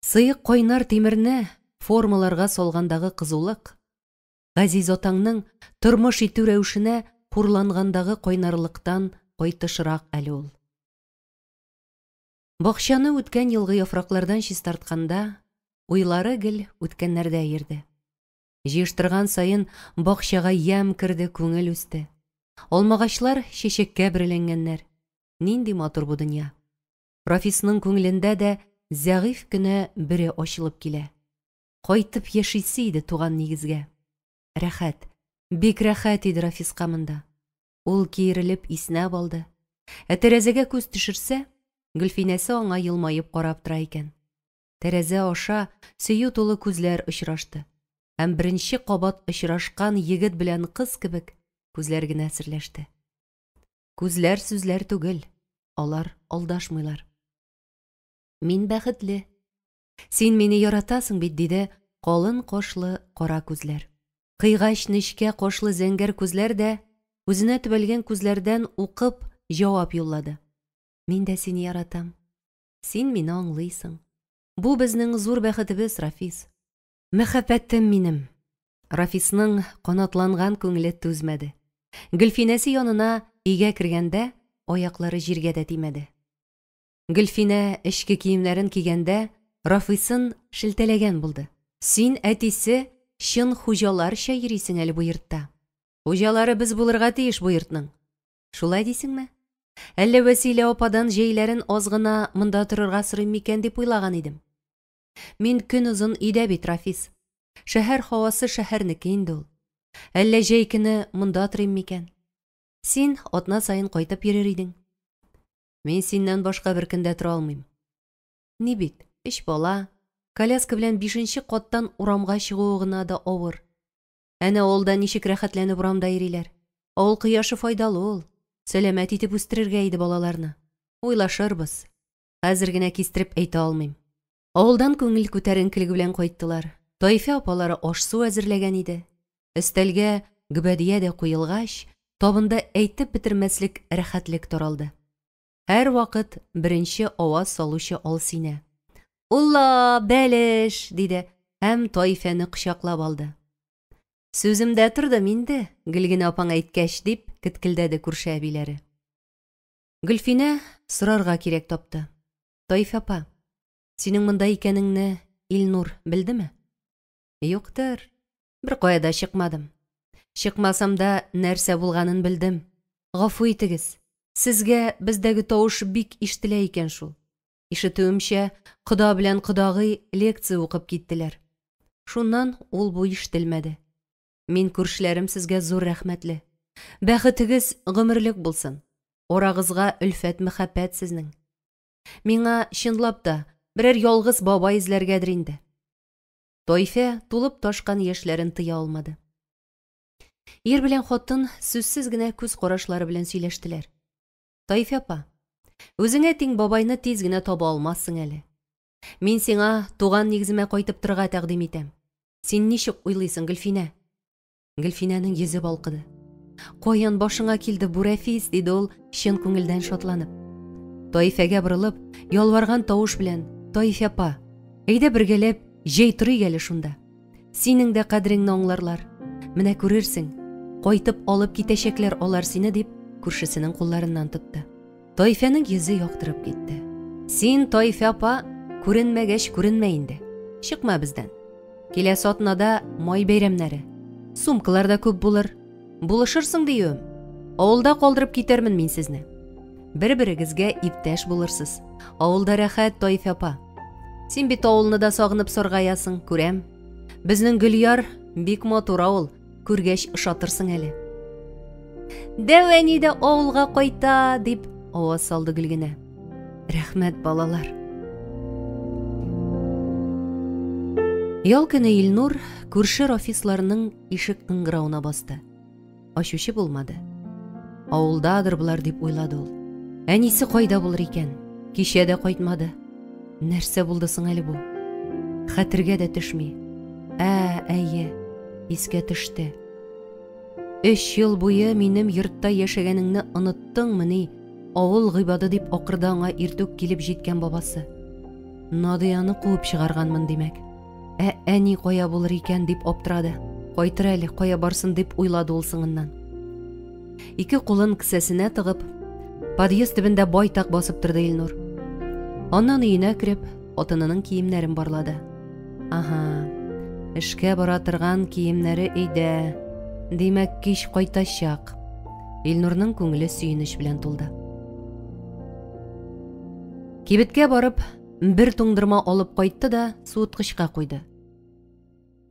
Сыек кайнар тимерне формаларга салгандагы кызулык, газиз атаңның тормыш итү рәвешенә хурлангандагы кайнарлыктан кайтышрак әле ул. Бакчаны үткән елгы яфраклардан чистартканда, уйлары гел үткәннәрдә йөрде. Җыештырган саен бакчага ямь керде, күңел үсте. Алмагачлар чәчәккә бөреләнгәннәр. Нинди матур бу дөнья! Рафисның күңелендә дә зәгыйфь кенә бөре ачылып килә. Кайтып яшисе иде туган нигезгә. Рәхәт, бик рәхәт иде Рафиска монда. Ул киерелеп иснәп алды. Ә тәрәзәгә күз төшерсә, Гөлфинәсе аңа елмаеп карап тора икән. Тәрәзә аша сөю тулы күзләр очрашты. Һәм беренче кабат очрашкан егет белән кыз кебек күзләр генә серләште. Күзләр сүзләр түгел, алар алдашмыйлар. Мин бәхетле. Син мине яратасың бит, диде калын кашлы кара күзләр. Кыйгач нечкә кашлы зәңгәр күзләр дә үзенә төбәлгән күзләрдән укып җавап юллады. Мин дә сине яратам. Син мине аңлыйсың. Бу безнең зур бәхетебез, Рафис. Мәхәббәтем минем. Рафисның канатланган күңеле түзмәде. Гөлфинәсе янына өйгә кергәндә аяклары җиргә дә тимәде. Гөлфинә эчке киемнәрен кигәндә Рафисын шелтәләгән булды. Син, әтисе, чын хуҗаларча йөрисең әле бу йортта. Хуҗалары без булырга тиеш бу йортның. Шулай дисеңме? Әллә Вәсилә ападан җәйләрен аз гына монда торырга сорыйм микән дип уйлаган идем. Мин көнозын өйдә бит, Рафис. Шәһәр һавасы шәһәрнеке инде ул. Әллә җәй көне монда торыйм микән? Син атна саен кайтып йөрер идең. Мин синнән башка бер көндә тора алмыйм. Ни бит, өч бала, коляска белән бишенче каттан урамга чыгуы гына да авыр. Әнә авылда ничек рәхәтләнеп урамда йөриләр. Авыл кояшы файдалы ул. Сәламәт итеп үстерергә иде балаларны. Уйлашырбыз. Хәзер генә кистереп әйтә алмыйм. Авылдан күңел күтәренкелеге белән кайттылар. Таифә апалары аш-су әзерләгән иде. Өстәлгә гөбәдия дә куелгач, табында әйтеп бетермәслек рәхәтлек таралды. Һәрвакыт беренче аваз салучы Алсинә. «Улла, бәлеш!» диде һәм Таифәне кочаклап алды. Сүземдә тордым инде, Гөлгенә апаң әйткәч, дип кеткелдәде күрше әбиләре. Гөлфинә сорарга кирәк тапты. Таифә апа, синең монда икәнеңне Илнур белдеме? Юктыр, беркая да чыкмадым. Чыкмасам да нәрсә булганын белдем. Гафу итегез, сезгә бездәге тавыш бик ишетелә икән шул. Ишетүемчә, кода белән кодагый лекция укып киттеләр. Шуннан ул бу ишетелмәде. Мин күршеләрем сезгә зур рәхмәтле. Бәхетегез гомерлек булсын. Арагызга өлфәт мәхәббәт сезнең. Миңа чынлап та берәр ялгыз бабай эзләргәдер инде. Таифә тулып ташкан яшьләрен тыя алмады. Ир белән хатын сүзсез генә күз карашлары белән сөйләштеләр. Таифә апа, үзеңә тиң бабайны тиз генә таба алмассың әле. Мин сиңа туган нигеземә кайтып торырга тәкъдим итәм. Син ничек уйлыйсың, Гөлфинә? Гөлфинәнең йөзе балкыды. Каян башыңа килде бу, Рәфис? диде ул, чын күңелдән шатланып. Таифәгә борылып, ялварган тавыш белән, Таифә апа, әйдә бергәләп җәй торыйк әле шунда. Синең дә кадереңне аңларлар. Менә күрерсең, кайтып алып китәчәкләр алар сине, дип, күршесенең кулларыннан тотты. Таифәнең йөзе яктырып китте. Син, Таифә апа, күренмәгәч күренмә инде. Чыкма бездән. Киләсе атнада май бәйрәмнәре. Сумкалар да күп булыр. Булышырсың диюем. Авылда калдырып китәрмен мин сезне. Бер-берегезгә иптәш булырсыз. Авылда рәхәт, Таифә апа. Син бит авылны да сагынып саргаясың, күрәм. Безнең Гөльяр бик матур авыл, күргәч ошатырсың әле. Дәү әни дә авылга кайта, дип аваз салды Гөлгенә. Рәхмәт, балалар. Ял көне Илнур күрше Рафисларның ишек кыңгырауына басты. Ачучы булмады. Авылдадыр болар дип уйлады ул. Әнисе кайда булыр икән? Кичә дә кайтмады. Нәрсә булды соң әле бу? Хәтергә дә төшми. Ә, әйе, искә төште. Өч ел буе минем йортта яшәгәнеңне оныттыңмыни? Авыл гыйбады дип акырды аңа иртүк килеп җиткән бабасы. Надияны куып чыгарганмын, димәк. Ә әни кая булыр икән дип аптырады. Кайтыр әле, кая барсын дип уйлады ул соңыннан. Ике кулын кесәсенә тыгып, подъезд төбендә байтак басып торды Илнур. Аннан өенә кереп, хатынының киемнәрен барлады. Ага, эшкә бара торган киемнәре өйдә. Димәк, кич кайтачак. Илнурның күңеле сөенеч белән тулды. Кибеткә барып, бер туңдырма алып кайтты да суыткычка куйды.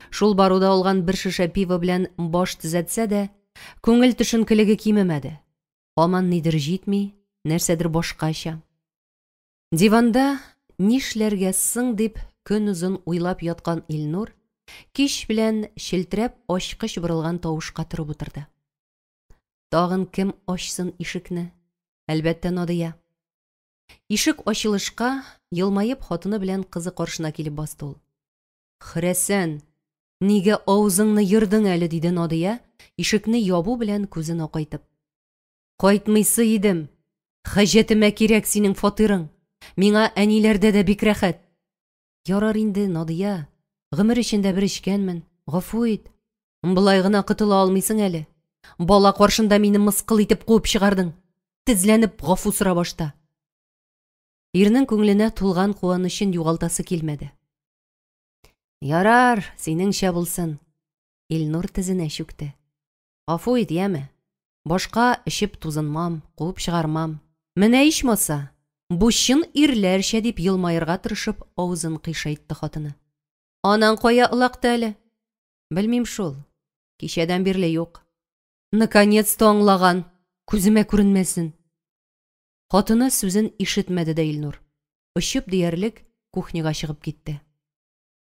Шул баруда алган бер шешә пиво белән баш төзәтсә дә, күңел төшенкелеге кимемәде. Һаман нидер җитми, нәрсәдер башкача. Диванда нишләргә соң дип көн озын уйлап яткан Илнур кич белән челтерәп ачкыч борылган тавышка торып утырды. Тагын кем ачсын ишекне? Әлбәттә, Надия. Ишек ачылышка, елмаеп хатыны белән кызы каршына килеп басты ул. Хөрәсән, нигә авызыңны ердың әле, диде Надия, ишекне ябу белән күзен акайтып. Кайтмыйсы идем. Хаҗәтемә кирәк синең фатирың. Миңа әниләрдә дә бик рәхәт. Ярар инде, Надия, гомер эчендә бер эчкәнмен, гафу ит. Болай гына котыла алмыйсың әле. Бала каршында мине мыскыл итеп куып чыгардың. Тезләнеп гафу сора башта. Ирнең күңеленә тулган куанычын югалтасы килмәде. Ярар, синеңчә булсын. Илнур тезенә чүкте. Гафу ит, яме. Башка эчеп тузынмам, куып чыгармам. Менә ичмаса, бу чын ирләрчә дип елмаерга тырышып авызын кыйшайтты хатыны. Анаң кая ылакты әле? Белмим шул. Кичәдән бирле юк. Наконец-то аңлаган. Күземә күренмәсен. Хатыны сүзен ишетмәде дә Илнур. Очып диярлек кухняга чыгып китте.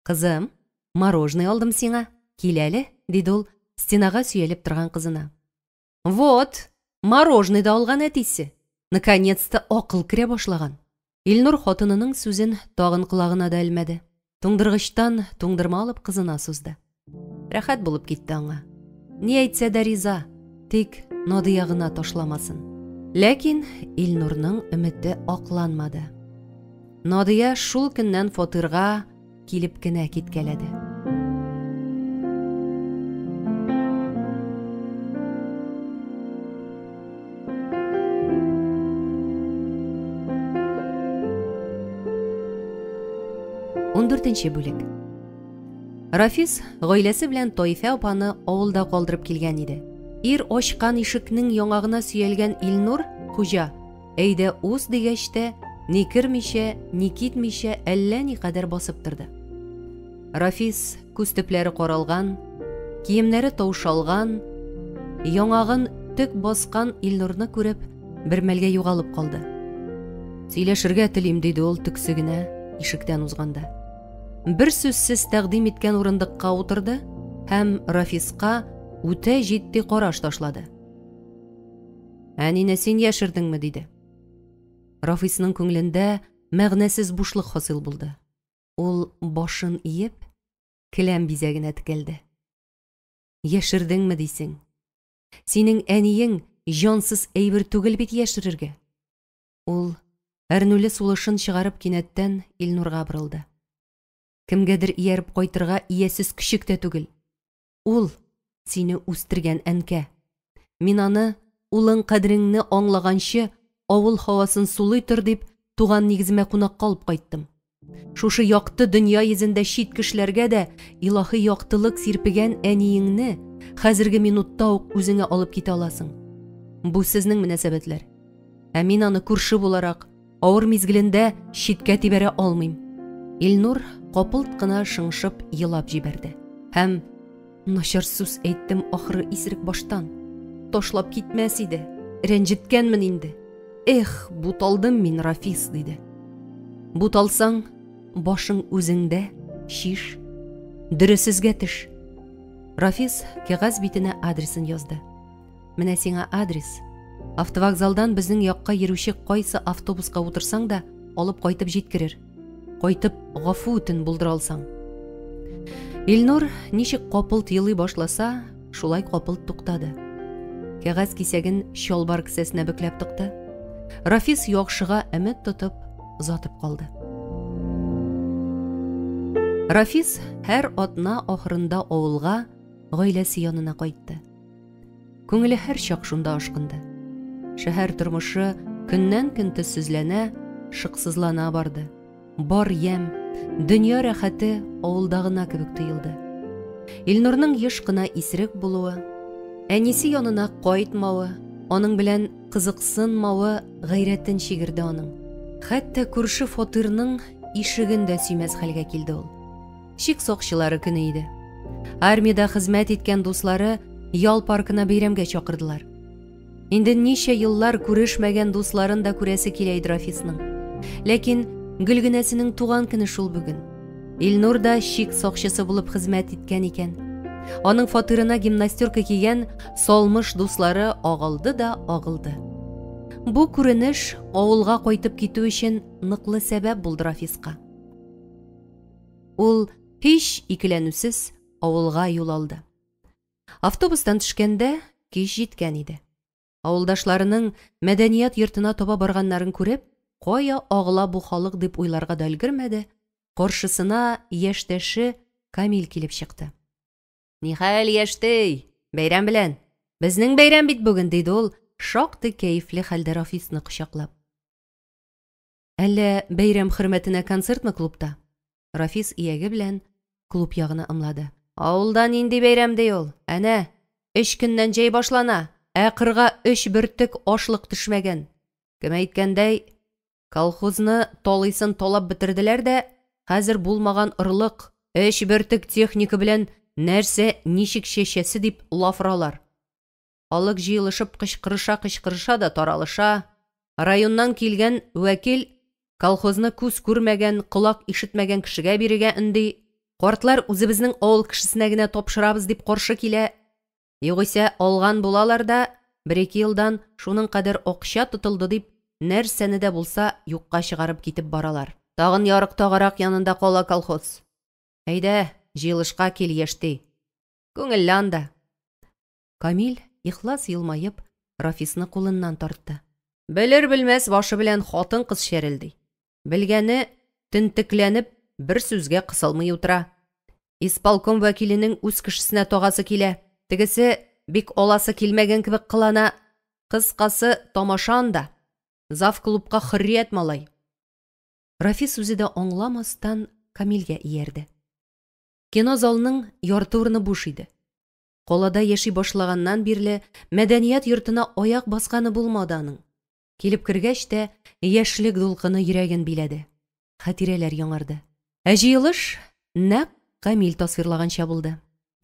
Кызым, мороженое алдым сиңа, кил әле, диде ул стенага сөялеп торган кызына. Вот, мороженое да алган әтисе. Наконец-то акыл керә башлаган. Илнур хатынының сүзен тагын колагына да элмәде. Туңдыргычтан туңдырма алып кызына сузды. Рәхәт булып китте аңа. Ни әйтсә дә риза, тик Надия гына ташламасын. Ләкин Илнурның өмете акланмады. Надия шул көннән фатирга килеп кенә киткәләде. Ундүртенче бүлек. Рафис гаиләсе белән Таифә апаны авылда калдырып килгән иде. Ир ачкан ишекнең яңагына сөялгән Илнур, хуҗа, Әйдә уз дигәч тә, ни кермичә, ни китмичә әллә никадәр басып торды. Рафис күз төпләре каралган, киемнәре таушалган, яңагын төк баскан Илнурны күреп, бер мәлгә югалып калды. Сөйләшергә телим, диде ул төксе генә ишектән узганда. Бер сүзсез тәкъдим иткән урындыкка утырды һәм Рафиска үтә җитди караш ташлады. Әнине син яшердеңме? диде. Рафисның күңелендә мәгънәсез бушлык хасил булды. Ул башын иеп, келәм бизәгенә текәлде. Яшердеңме дисең? Синең әниең җансыз әйбер түгел бит яшерергә. Ул әрнүле сулышын чыгарып кинәттән Илнурга борылды. Кемгәдер ияреп кайтырга иясез көчек тә түгел. Ул, сине үстергән әнкә. Мин аны, улың кадереңне аңлаганчы, авыл һавасын сулый тор дип, туган нигеземә кунакка алып кайттым. Шушы якты дөнья йөзендә чит кешеләргә дә илаһи яктылык сирпегән әниеңне хәзерге минутта ук үзеңә алып китә аласың. Бу сезнең мөнәсәбәтләр. Ә мин аны күрше буларак, авыр мизгелендә читкә тибәрә алмыйм. Илнур капылт кына шыңшып елап җибәрде. Һәм начар сүз әйттем ахры исерек баштан. Ташлап китмәс иде. Рәнҗеткәнмен инде. Эх, буталдым мин, Рафис, диде. Буталсаң, башың үзеңдә, чиш. Дөресезгә төш. Рафис кәгазь битенә адресын язды. Менә сиңа адрес. Автовокзалдан безнең якка йөрүче кайсы автобуска утырсаң да, алып кайтып җиткерер. Кайтып гафу үтен булдыра алсаң. Илнур ничек капылт елый башласа, шулай капылт туктады. Кәгазь кисәген чалбар кесәсенә бөкләп тыкты. Рафис яхшыга өмет тотып, озатып калды. Рафис һәр атна ахырында авылга гаиләсе янына кайтты. Күңеле һәрчак шунда ашкынды. Шәһәр тормышы көннән-көн төссезләнә, шыксызлана барды. Бар ямь, дөнья рәхәте авылда гына кебек тоелды. Илнурның еш кына исерек булуы, әнисе янына кайтмавы, аның белән кызыксынмавы гайрәтен чигерде аның. Хәтта күрше фатирның ишеген дә сөймәс хәлгә килде ул. Чик сакчылары көне иде. Армиядә хезмәт иткән дуслары ял паркына бәйрәмгә чакырдылар. Инде ничә еллар күрешмәгән дусларын да күрәсе килә иде Рафисның. Ләкин Гөлгенәсенең туган көне шул бүген. Илнур да чик сакчысы булып хезмәт иткән икән. Аның фатирына гимнастерка кигән салмыш дуслары агылды да агылды. Бу күренеш авылга кайтып китү өчен ныклы сәбәп булды Рафиска. Ул һич икеләнүсез авылга юл алды. Автобустан төшкәндә кич җиткән иде. Авылдашларының мәдәният йортына таба барганнарын күреп, кая агыла бу халык дип уйларга да өлгермәде, каршысына яшьтәше Камил килеп чыкты. Нихәл, яшьтәй, бәйрәм белән! Безнең бәйрәм бит бүген, диде ул, шактый кәефле хәлдә Рафисны кочаклап. Әллә бәйрәм хөрмәтенә концертмы клубта? Рафис ияге белән клуб ягына ымлады. Авылда нинди бәйрәм ди ул? Әнә, өч көннән җәй башлана, ә кырга өч бөртек ашлык төшмәгән. Кем әйткәндәй, колхозны талыйсын талап бетерделәр дә, хәзер булмаган орлык, өч бөртек техника белән нәрсә ничек чәчәсе дип лаф оралар. Халык җыелышып кычкырыша-кычкырыша да таралыша. Районнан килгән вәкил колхозны күз күрмәгән, колак ишетмәгән кешегә бирергә өнди. Картлар үзебезнең авыл кешесенә генә тапшырабыз дип каршы килә. Югыйсә алган булалар да, бер-ике елдан шуның кадәр акча тотылды дип, нәрсәне дә булса юкка чыгарып китеп баралар. Тагын ярык тагарак янында кала колхоз. Әйдә, җыелышка кил, яшьти. Күңелле анда. Камил, ихлас елмаеп, Рафисны кулыннан тартты. Белер-белмәс башы белән хатын-кыз чәрелди. Белгәне төнтекләнеп, бер сүзгә кысылмый утыра. Исполком вәкиленең үз кешесенә тагасы килә. Тегесе бик аласы килмәгән кебек кылана. Кыскасы, тамаша анда. Зав клубка хөррият малай. Рафис үзе дә аңламастан Камилгә иярде. Кино залның ярты урыны буш иде. Калада яши башлаганнан бирле мәдәният йортына аяк басканы булмады аның. Килеп кергәч тә яшьлек дулкыны йөрәген биләде. Хатирәләр яңарды. Ә җыелыш нәкъ Камил тасвирлаганча булды.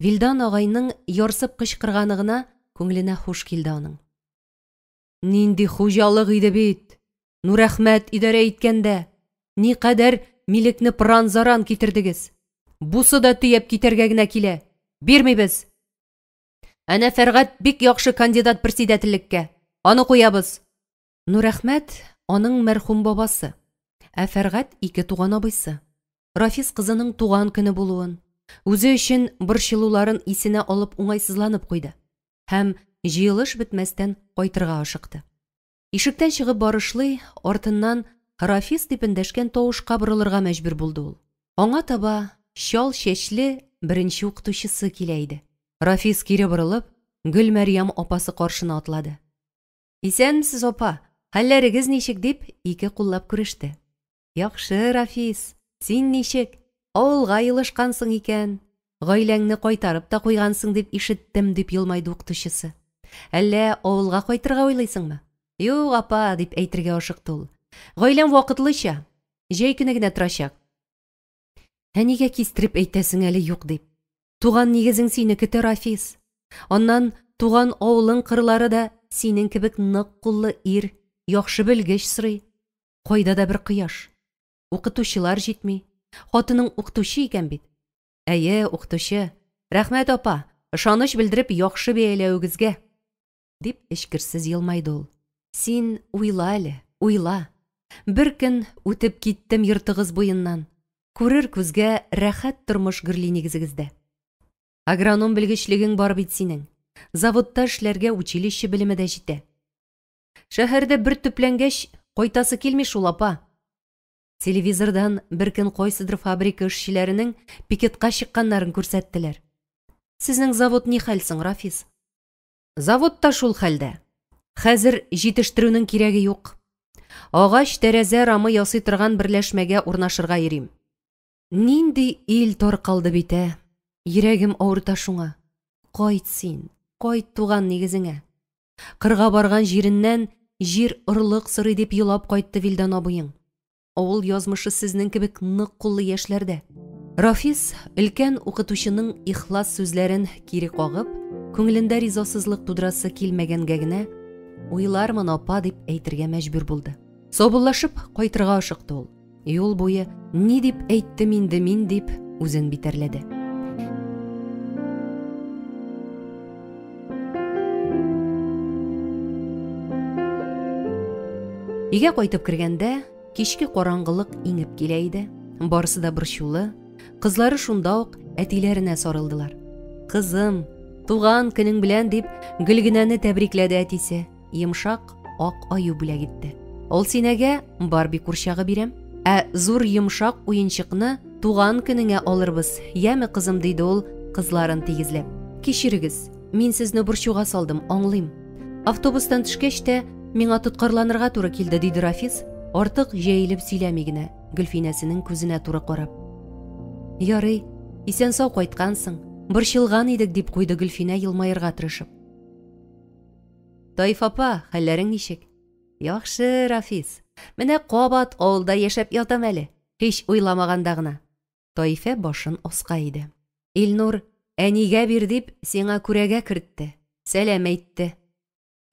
Вилдан агайның ярсып кычкырганы гына күңеленә хуш килде аның. Нинди хуҗалык иде бит! Нурәхмәт идарә иткәндә, никадәр милекне пыран-заран китердегез. Бусы да төяп китәргә генә килә. Бирмибез! Әнә Фәргать бик яхшы кандидат председательлеккә. Аны куябыз. Нурәхмәт аның мәрхүм бабасы, ә Фәргать ике туган абыйсы. Рафис кызының туган көне булуын, үзе өчен борчылуларын исенә алып уңайсызланып куйды һәм җыелыш бетмәстән кайтырга ашыкты. Ишектән чыгып барышлый, артыннан Рафис дип эндәшкән тавышка борылырга мәҗбүр булды ул. Аңа таба чал чәчле беренче укытучысы килә иде. Рафис кире борылып, Гөлмәрьям апасы каршына атлады. Исәнмесез, апа, хәлләрегез ничек? дип, ике куллап күреште. Яхшы, Рафис, син ничек? Авылга елышкансың икән. Гаиләңне кайтарып та куйгансың дип ишеттем, дип елмайды укытучысы. Әллә авылга кайтырга уйлыйсыңмы? Юк, апа, дип әйтергә ашыкты ул. Гаиләм вакытлыча, җәй көне генә торачак. Ә нигә кистереп әйтәсең әле юк дип? Туган нигезең сине көтә, Рафис. Аннан туган авылың кырлары да синең кебек нык куллы ир, яхшы белгеч сорый. Кайда да бер кояш. Укытучылар җитми. Хатының укытучы икән бит. Әйе, укытучы. Рәхмәт, апа, ышаныч белдереп яхшы бәяләвегезгә. Дип эчкерсез елмайды ул. Син уйла әле, уйла. Бер көн үтеп киттем йортыгыз буеннан. Күрер күзгә рәхәт тормыш гөрли нигезегездә. Агроном белгечлегең бар бит синең. Заводта эшләргә училище белеме дә җитә. Шәһәрдә бер төпләнгәч, кайтасы килми шул, апа. Телевизордан бер көн кайсыдыр фабрика эшчеләренең пикетка чыкканнарын күрсәттеләр. Сезнең завод ни хәл соң, Рафис? Завод та шул хәлдә. Хәзер җитештерүнең кирәге юк. Агач тәрәзә рамы ясый торган берләшмәгә урнашырга йөрим. Нинди ил таркалды бит, ә? Йөрәгем авырта шуңа. Кайт син, кайт туган нигезеңә. Кырга барган җиреннән җир орлык сорый дип елап кайтты Вилдан абыең. Авыл язмышы сезнең кебек нык куллы яшьләрдә. Рафис өлкән укытучының ихлас сүзләрен кире кагып, күңелендә ризасызлык тудырасы килмәгәнгә генә, уйлармын, апа, дип әйтергә мәҗбүр булды. Саубуллашып кайтырга ашыкты ул. Юл буе ни дип әйттем инде мин дип үзен битәрләде. Өйгә кайтып кергәндә, кичке караңгылык иңеп килә иде. Барысы да борчулы. Кызлары шунда ук әтиләренә сарылдылар. Кызым, туган көнең белән дип Гөлгенәне тәбрикләде әтисе. Йомшак ак аю бүләк итте. Алсинәгә Барби курчагы бирәм, ә зур йомшак уенчыкны туган көнеңә алырбыз, яме кызым, диде ул, кызларын тигезләп. Кичерегез, мин сезне борчуга салдым, аңлыйм. Автобустан төшкәч тә, миңа тоткарланырга туры килде, диде Рафис, артык җәелеп сөйләми генә, Гөлфинәсенең күзенә туры карап. Ярый, исән-сау кайткансың, борчылган идек, дип куйды Гөлфинә елмаерга тырышып. Таиф апа, хәлләрең ничек? Яхшы, Рафис. Менә кабат авылда яшәп ятам әле, һич уйламаганда гына. Таифә башын аска иде. Илнур, әнигә бир дип, сиңа күрәгә кертте. Сәлам әйтте.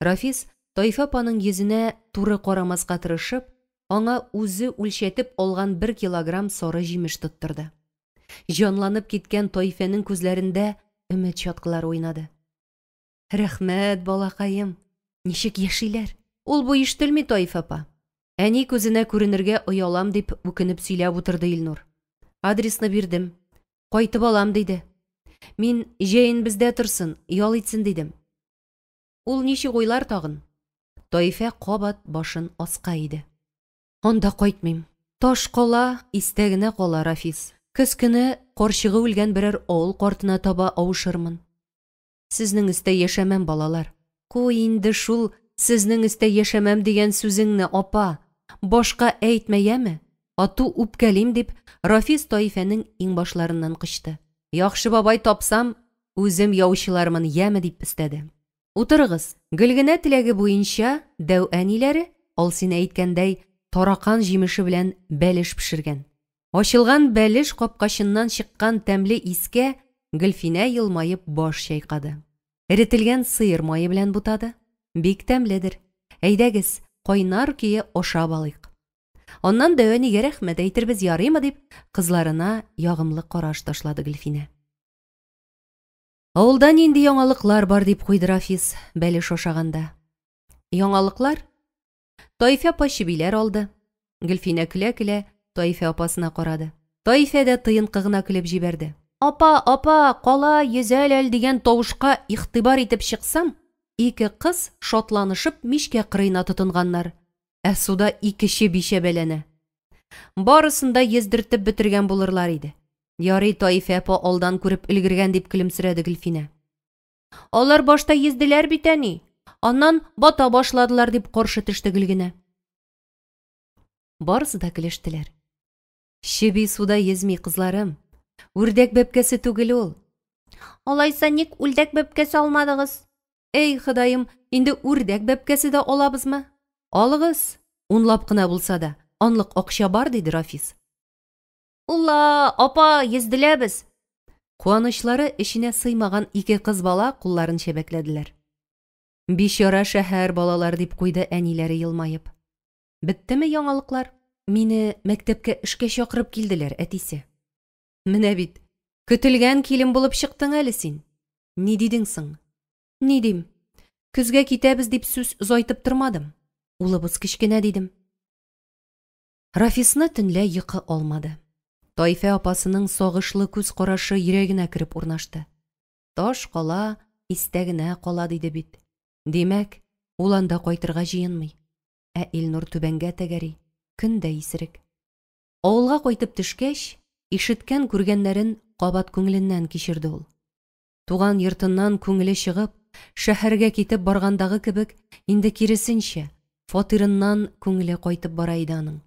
Рафис, Таифә апаның йөзенә туры карамаска тырышып, аңа үзе үлчәтеп алган бер килограмм сары җимеш тоттырды. Җанланып киткән Таифәнең күзләрендә өмет чаткылары уйнады. Рәхмәт, балакаем. Ничек яшиләр? Ул бу ишетелми, Таиф апа. Әни күзенә күренергә оялам дип үкенеп сөйләп утырды Илнур. Адресны бирдем. Кайтып алам диде. Мин җәен бездә торсын, ял итсен дидем. Ул ничек уйлар тагын? Таифә кабат башын аска иде. Анда кайтмыйм. Таш кала, истә генә кала, Рафис. Көз көне карчыгы үлгән берәр авыл картына таба авышырмын. Сезнең өстә яшәмәм, балалар. Куй инде шул сезнең өстә яшәмәм дигән сүзеңне, апа. Башка әйтмә, яме? Ату үпкәлим, дип, Рафис Таифәнең иңбашларыннан кочты. Яхшы бабай тапсам, үзем яучылармын, яме, дип өстәде. Утырыгыз. Гөлгенә теләге буенча дәү әниләре, Алсинә әйткәндәй, таракан җимеше белән бәлеш пешергән. Ачылган бәлеш капкачыннан чыккан тәмле искә Гөлфинә елмаеп баш чайкады. Эретелгән сыер мае белән бутады. Бик тәмледер. Әйдәгез, кайнар көе ашап алыйк. Аннан дәү әнигә рәхмәт әйтербез, ярыймы, дип, кызларына ягымлы караш ташлады Гөлфинә. Авылда нинди яңалыклар бар, дип куйды Рафис, бәлеш ашаганда. Яңалыклар? Таифә апа чебиләр алды. Гөлфинә көлә-көлә Таифә апасына карады. Таифә дә тыенкы гына көлеп җибәрде. Апа, апа, кала, йөзәл-әл дигән тавышка игътибар итеп чыксам, ике кыз шатланышып мичкә кырыена тотынганнар. Ә суда ике чеби чәбәләнә. Барысын да йөздертеп бетергән булырлар иде. Ярый, Таифә апа алдан күреп өлгергән, дип көлемсерәде Гөлфинә. Алар башта йөзделәр бит, әни. Аннан бата башладылар, дип каршы төште Гөлгенә. Барысы да көлештеләр. Чеби суда йөзми, кызларым. Үрдәк бәбкәсе түгел ул. Алайса ник үрдәк бәбкәсе алмадыгыз? Эй, Ходаем, инде үрдәк бәбкәсе дә алабызмы? Алыгыз, унлап кына булса да, анлык акча бар, диде Рафис. Ула, апа, йөзделәбез. Куанычлары эченә сыймаган ике кыз бала кулларын чәбәкләделәр. Бичара шәһәр балалар, дип куйды әниләре елмаеп. Беттеме яңалыклар? Мине мәктәпкә эшкә чакырып килделәр, әтисе. Менә бит, көтелгән килен булып чыктың әле син. Ни дидең соң? Ни дим? Көзгә китәбез дип сүз озайтып тормадым. Улыбыз кечкенә дидем. Рафисны төнлә йокы алмады. Таифә апасының сагышлы күз карашы йөрәгенә кереп урнашты. Таш кала, истә генә кала диде бит. Димәк, ул анда кайтырга җыенмый. Ә Илнур түбәнгә тәгәри, көн дә исерек. Авылга кайтып төшкәч, ишеткән-күргәннәрен кабат күңеленнән кичерде ул. Туган йортыннан күңеле чыгып, шәһәргә китеп баргандагы кебек, инде киресенчә, фатирыннан күңеле кайтып бара иде аның.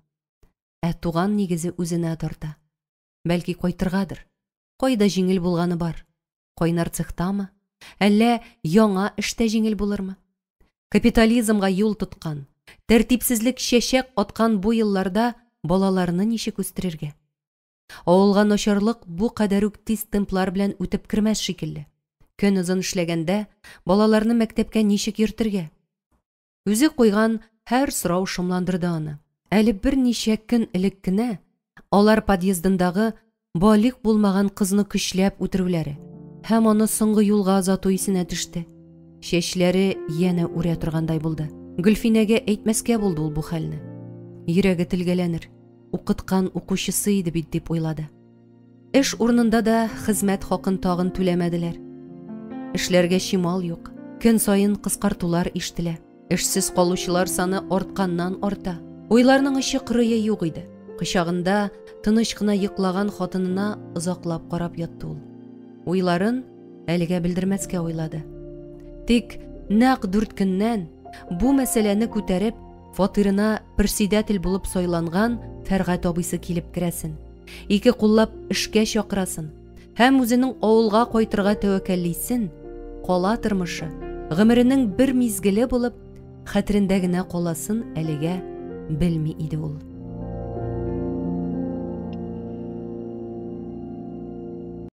Ә туган нигезе үзенә тарта. Бәлки кайтыргадыр. Кайда җиңел булганы бар? Кайнар цехтамы? Әллә яңа эштә җиңел булырмы? Капитализмга юл тоткан, тәртипсезлек чәчәк аткан бу елларда балаларны ничек үстерергә? Авылга начарлык бу кадәр үк тиз темплар белән үтеп кермәс шикелле. Көн озын эшләгәндә балаларны мәктәпкә ничек йөртергә? Үзе куйган һәр сорау шомландырды аны. Әле берничә көн элек кенә алар подъездындагы балигъ булмаган кызны көчләп үтерүләре һәм аны соңгы юлга озату исенә төште. Чәчләре янә үрә торгандай булды. Гөлфинәгә әйтмәскә булды ул бу хәлне. Йөрәге телгәләнер. Укыткан укучысы иде бит дип уйлады. Эш урынында да хезмәт хакын тагын түләмәделәр. Эшләргә чимал юк. Көн саен кыскартулар ишетелә. Эшсез калучылар саны артканнан арта. Уйларның очы кырые юк иде. Кочагында тыныч кына йоклаган хатынына озаклап карап ятты ул. Уйларын әлегә белдермәскә уйлады. Тик нәкъ дүрт көннән бу мәсьәләне күтәреп, фатирына председатель булып сайланган Фәргать абыйсы килеп керәсен, ике куллап эшкә чакырасын һәм үзенең авылга кайтырга тәвәккәллисен, кала тормышы, гомеренең бер мизгеле булып, хәтерендә генә каласын әлегә белми иде ул.